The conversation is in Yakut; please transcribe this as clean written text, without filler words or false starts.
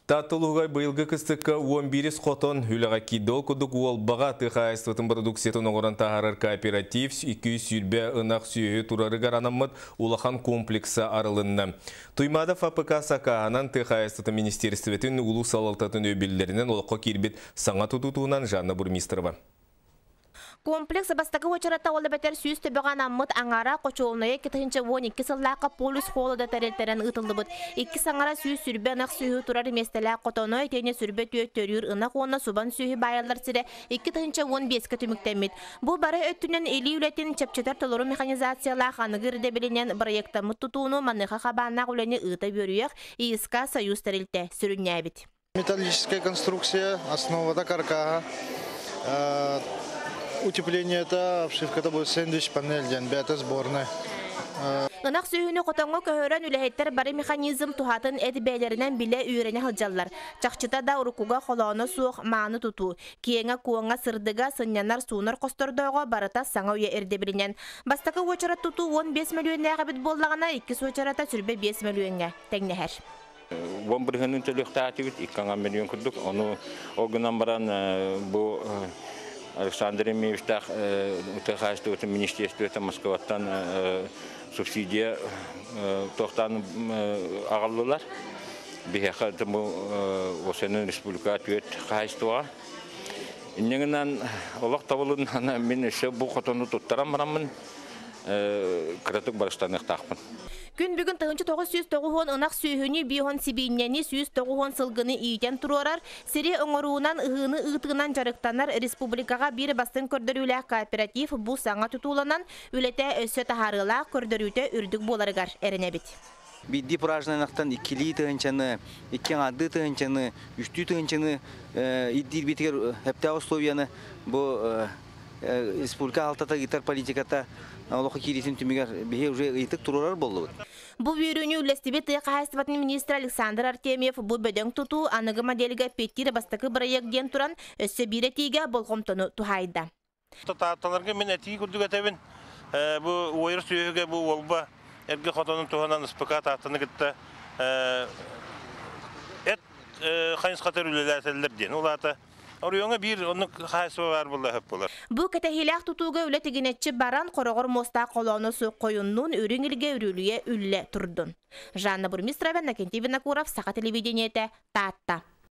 Таатта улууһугар быйылгы кыстыкка 11 хотон үлэҕэ киирдэ. Ол курдук Уолбаҕа тыа хаһаайыстыбатын продукциятын оҥорон таһаарар кооператив 220 ынах сүөһү турарыгар анаммыт улахан комплекса арылынна. Туймаада ФАПК сакааһынан тыа хаһаайыстыбатын министиэристибэтин улуус салалтатын өйөбүллэринэн олоххо киирбит саҥа тутуу туһунан Жанна Бурмистрова. Комплекс бастакы уочарата ол эбэтэр 100 төбөҕө анаммыт аҥаара хочуолунайа 2012 сыллаахха Полюс Холода тэрилтэрэн ыытыллыбыт. Иккис аҥара 120 ынах сүөһү турар миэстэлээх хотоно итиэннэ 24 төрүүр ынах уонна субан сүөһү баайаллар сирэ 2015-кэ түмүктэммит. Бу бары өттүнэн илии үлэтин чэпчэтэр толору механизациялаах аныгы ирдэбилинэн бырайыактаммыт тутууну маныаха хабааннаах үлэни ыыта үөрүйэх ИСК Союз тэрилтэ сүрүннээбит. Металлическая конструкция, основата каркаһа, утепление это, обшивка это будет сэндвич панель диэн бэйэтэ сборная. Ынах сүөһүнү хотоҥҥо көһөрөн үлэһиттэр бары механизм туһатын эт бэйэлэринэн билэ үөрэнэ сылдьаллар. Чахчыта да уруккуга холооно суох мааны тутуу, киэҥэ-куоҥа, сырдыга, сынньанар, суунар хостордооҕо барыта саҥа үйэ ирдэбилинэн. Бастакы уочарат тутуу 15 мөлүйүөннээх эбит буоллаҕына, иккис уочарата 25 мөлүйүөҥҥэ тэҥнэһэр. 10 бырыһыанын төлүөхтээтибит, 2 миллион курдук. Ону ол гынан баран бу Александр Емельевичтаах тыа хаһаайыстыбатын министерствота Москваттан субсидия туохтаан аҕаллылар. Биһиэхэ бу осенин республика түөрт хаһаайыстыбаҕа. Инньэ гынан олох табылынна мин өссө бу хотону туттаран бараммын кыратык барыстаныахтаахпын. Күн бүгүн 1990 ынах сүөһүнү, 5 сибиинньэни, 190 сылгыны иитэн туруорар, сири оҥоруунан, ыһыыны ыытыынан дьарыктанар республикаҕа биир бастыҥ көрдөрүүлээх кооператив бу саҥа тутууланан, үлэтэ өссө таһаарыылаах, көрдөрүүтэ үрдүк буоларыгар эрэнэбит. Биирдии пражный ынахтан иккилии тыһыынчаны, икки аҥаардыы тыһыынчаны, үстүү тыһыынчаны ирдиирбитигэр сөптөөх условияны бу республика алтата ыытар политиката олоххо киириитин түмүгэр биһи уже ыйытык туруорар буоллубут. Бу үөрүүнү үллэстибит тыа хаһаайыстыбатын министрэ Александр Артемьев бу бөдөҥ тутуу аныгы модельга эппиэттиир бастакы бырайыак диэн туран, өссө биир этиигэ болҕомтону туһаайда. Таатталарга мин этии курдук этэбин. Бу уойар сүөһүгэ бу Уолба эргэ хотонун туһанан СПК Тааттаны кытта эт хайысхатар үлэлээтэллэр диэн. Ол аата оройуоҥҥа биир оннук хаһаайыстыба баар буолла сөп буолар. Бу кэтэһиилээх тутууга үлэ тигинэччи баран, хороҕор муостаах холооно суох хойуннуун үрүҥ илгэ үрүлүйэ үллэ турдун. Жанна Бурмистрова, Иннокентий Винокуров, Саха телевидениетэ, Таатта.